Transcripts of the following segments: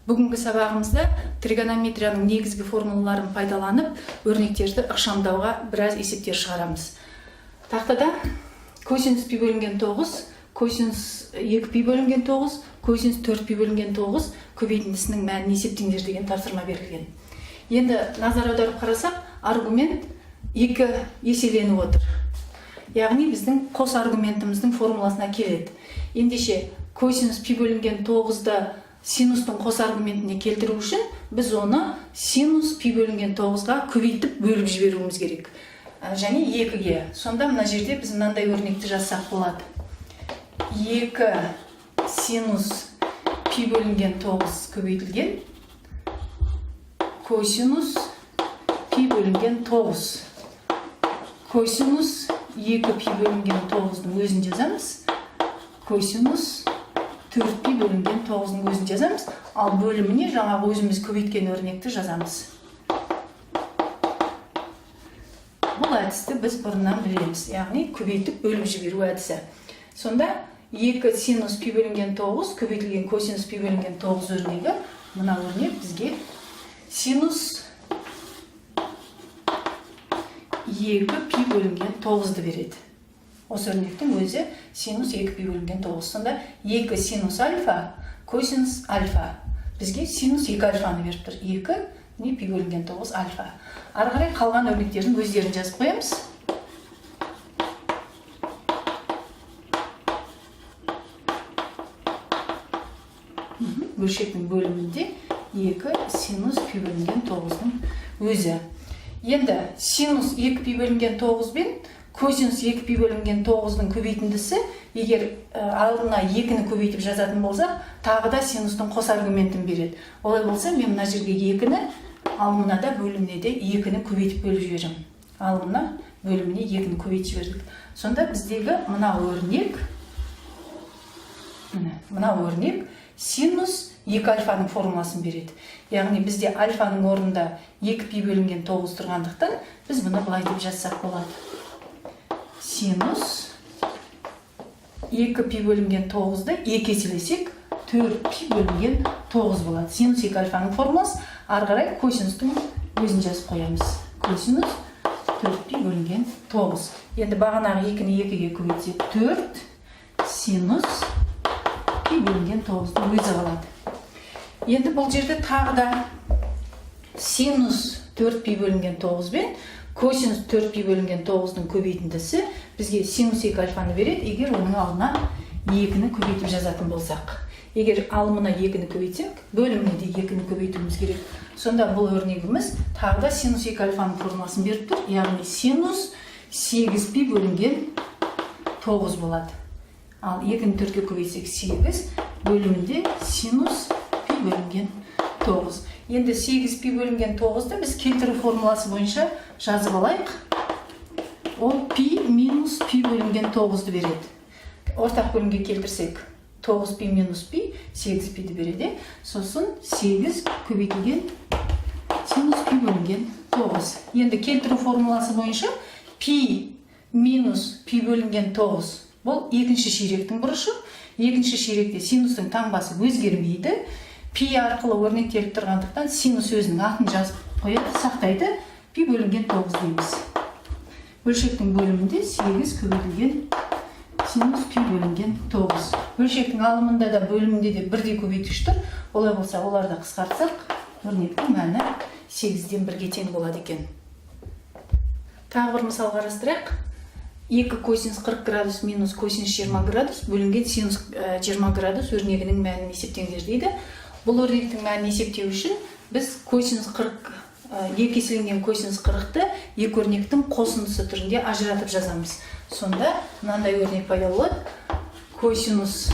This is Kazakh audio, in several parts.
Бүгінгі сабағымызда тригонометрияның негізгі формулаларын пайдаланып, өрнектерді ықшамдауға біраз есептер шығарамыз. Тақтада косинус пи бөлінген 9, косинус 2 пи бөлінген 9, косинус 4 пи бөлінген 9 көбейтіндісінің мәнін есептеңдер деген тапсырма берілген. Енді назар аударып қарасақ, аргумент 2 еселеніп отыр. Яғни біздің қос аргументіміздің формуласына келеді. Ендеше косинус пи бөлінген 9-ды синустың қос аргументіне келтіру үшін біз оны синус пи бөлінген 9-ға көбейтіп бөліп жіберуіміз керек. Және 2-ге. Сонда мына жерде біз мынандай өрнекті жазсақ болады. 2 синус пи бөлінген 9 көбейтілген косинус пи бөлінген 9. Косинус 2 пи бөлінген 9-дың өзін жазамыз. Косинус 4 пи бөлінген 9-дың өзін жазамыз. Ал бөліміне жаңағы өзіміз көбейткен өрнекті жазамыз. Бұл әдісті біз бұрыннан білеміз, яғни көбейтіп бөліп жіберу әдісі. Сонда 2 синус пи бөлінген 9 көбейтілген косинус пи бөлінген 9 өрнегі, мына өрнек бізге синус 2 пи бөлінген 9-ды береді. Осы өрнектің өзі синус 2 пи бөлінген 9. Сонда 2 синус альфа косинус альфа бізге синус 2 альфаны беріп тұр. 2 не пи бөлінген 9 альфа. Ары қарай қалған өрнектердің өздерін жазып қоямыз. Бөлшектің бөлімінде 2 синус пи бөлінген 9-дың өзі. Енді синус 2 пи бөлінген 9 бен косинус 2 пи бөлінген 9-дың көбейтіндісі, егер алдына 2-ні көбейтіп жазатын болсақ, тағы да синустың қос аргументін береді. Олай болса, мен мына жерге 2-ні, ал мынада бөліміне де 2-ні көбейтіп бөліп жіберемін. Ал мына бөліміне 2-ні көбейтіп жібердік. Сонда біздегі мына өрнек, міне, мына өрнек синус 2 альфаның формуласын береді. Яғни бізде альфаның орнында 2 пи бөлінген 9 тұрғандықтан, біз бұны былай деп жазсақ болады. Синус 2 пи бөлінген 9-ды 2 еселесек, 4 пи бөлінген 9 болады. Синус 2 альфаның формуласы. Ары қарай косинустың өзін жазып қоямыз. Косинус 4 пи бөлінген 9. Енді бағанағы 2-ні 2-ге көбейтсек, 4 синус пи бөлінген 9-дың өзі қалады. Енді бұл жерде тағы да синус 4 пи бөлінген 9 бен косинус 4 пи бөлінген 9-дың көбейтіндісі бізге синус 2 альфаны береді, егер оның алдына 2-ні көбейтіп жазатын болсақ. Егер алымына 2-ні көбейтсек, бөліміне де 2-ні көбейтуіміз керек. Сонда бұл өрнегіміз тағы да синус 2 альфаның формуласын беріп тұр, яғни синус 8 пи бөлінген 9 болады. Ал 2-ні 4-ке көбейтсек 8, бөлімінде синус пи бөлінген 9. Енді 8 пи бөлінген 9-ды біз келтіру формуласы бойынша жазып алайық. Ол пи минус пи бөлінген 9-ды береді. Ортақ бөлімге келтірсек 9 пи минус пи 8 пиді береді. Сосын 8 көбейтілген синус пи бөлінген 9. Енді келтіру формуласы бойынша пи минус пи бөлінген 9 бұл екінші ширектің бұрышы. Екінші ширекте синустың таңбасы өзгермейді. Пи арқылы өрнектеліп тұрғандықтан синус өзінің атын жазып қояды, сақтайды. Пи бөлінген 9 дейміз. Бөлшектің бөлімінде 8 көбейтілген синус пи бөлінген 9. Бөлшектің алымында да бөлімінде де бірдей көбейткіш тұр. Олай болса, оларды қысқартсақ, өрнектің мәні 8-ден 1-ге тең болады екен. Тағы бір мысал қарастырайық. 2 косинус 40 градус минус косинус 20 градус бөлінген синус 20 градус өрнегінің мәнін есептеңдер дейді. Бұл өрнектің мәнін есептеу үшін біз косинус 40, екі еселенген косинус 40-ты екі өрнектің қосындысы түрінде ажыратып жазамыз. Сонда мынандай өрнек пайда болады. Косинус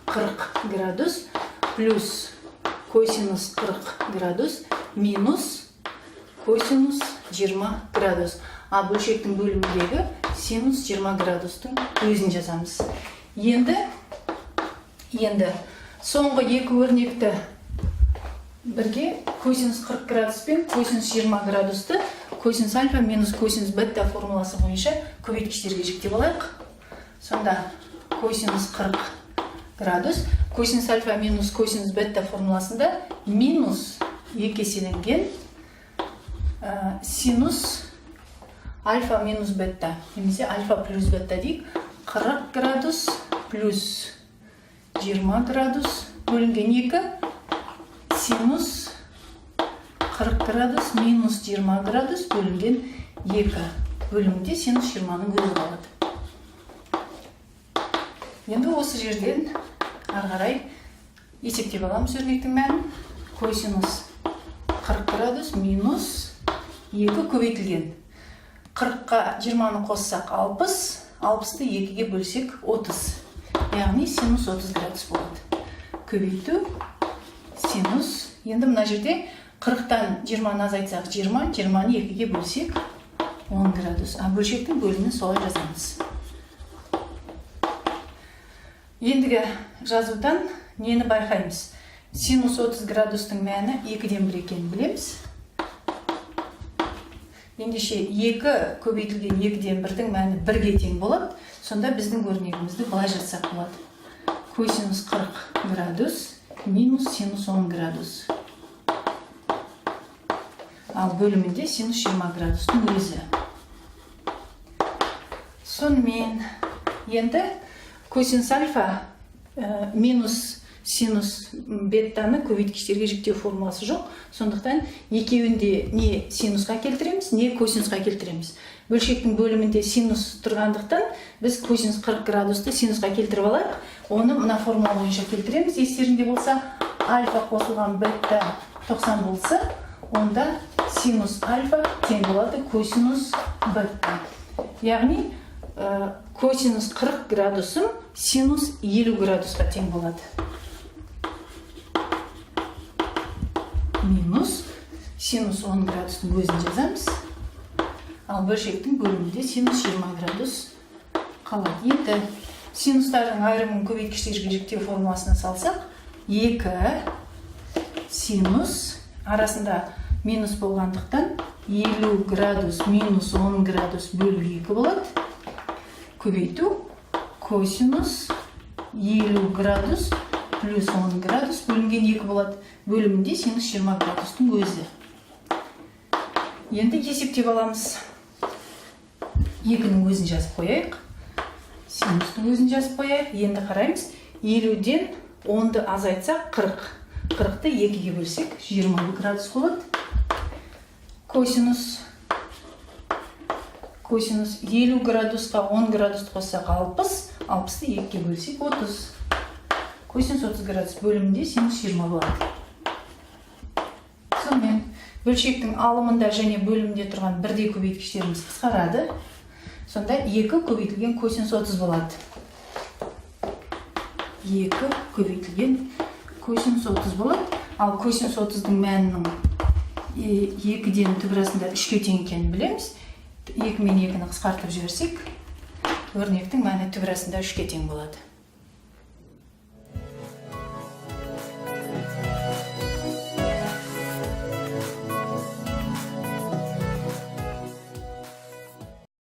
40 градус плюс косинус 40 градус минус косинус 20 градус. А бөлшектің бөліміндегі синус 20 градустың өзін жазамыз. Енді соңғы екі өрнекті бірге косинус 40 градус пен косинус 20 градусты косинус альфа минус косинус бета формуласы бойынша көбейткіштерге жіктеп алайық. Сонда косинус 40 Градус. Косинус альфа минус косинус бета формуласында минус 2 еселенген синус альфа минус бета немесе альфа плюс бета дейік, 40 градус плюс 20 градус бөлінген 2 синус 40 градус минус 20 градус бөлінген 2 бөлімінде синус 20-ның өзі қалады. Енді осы жерден ары қарай есептеп аламыз өрнектің мәнін. Косинус 40 градус минус 2 көбейтілген 40-қа 20-ны қоссақ 60, 60-ты 2-ге бөлсек 30. Яғни синус 30 градус болады. Көбейту синус. Енді мына жерде 40-тан 20-ны азайтсақ 20, 20-ны 2-ге бөлсек 10 градус. А бөлшектің бөлімін солай жазамыз. Ендігі жазудан нені байқаймыз? Синус 30 градустың мәні 2-ден 1 екенін білеміз. Ендеше 2 көбейтілген 2-ден 1-дің мәні 1-ге тең болады. Сонда біздің өрнегімізді былай жазсақ болады. Косинус 40 градус минус синус 10 градус. Ал бөлімінде синус 20 градустың өзі. Сонымен енді косинус альфа минус синус бетаны көбейткіштерге жіктеу формуласы жоқ. Сондықтан екеуін де не синусқа келтіреміз, не косинусқа келтіреміз. Бөлшектің бөлімінде синус тұрғандықтан біз косинус 40 градусты синусқа келтіріп алайық. Оны мына формула бойынша келтіреміз. Естеріңде болса, альфа қосылған бета 90 болса, онда синус альфа тең болады косинус бета. Яғни косинус 40 градусым синус 50 градусқа тең болады. Минус синус 10 градустың өзін жазамыз. Ал бөлшектің бөлімінде синус 20 градус қалады. Енді синустардың айырымын көбейткіштерге жіктеу формуласына салсақ, 2 синус арасында минус болғандықтан 50 градус минус 10 градус бөлу 2 болады. Көбейту косинус 50 градус плюс 10 градус бөлінген 2 болады. Бөлімінде синус 20 градустың өзі. Енді есептеп аламыз. 2-нің өзін жазып қояйық. Синустың өзін жазып қояйық. Енді қараймыз. 50-ден 10-ды азайтсақ 40. 40-ты 2-ге бөлсек 20 градус болады. Косинус 50 градусқа 10 градусты қоссақ 60, 60-ты 2-ге бөлсек 30. Косинус 30 градус бөлімінде синус 20 болады. Сонымен бөлшектің алымында және бөлімінде тұрған бірдей көбейткіштеріміз қысқарады. Сонда 2 көбейтілген косинус 30 болады. 2 көбейтілген косинус 30 болады. Ал косинус 30-дың мәнінің 2-ден түбір астында 3-ке тең екенін білеміз. 2 мен 2-ні қысқартып жіберсек, өрнектің мәні түбір астында 3-ке тең болады.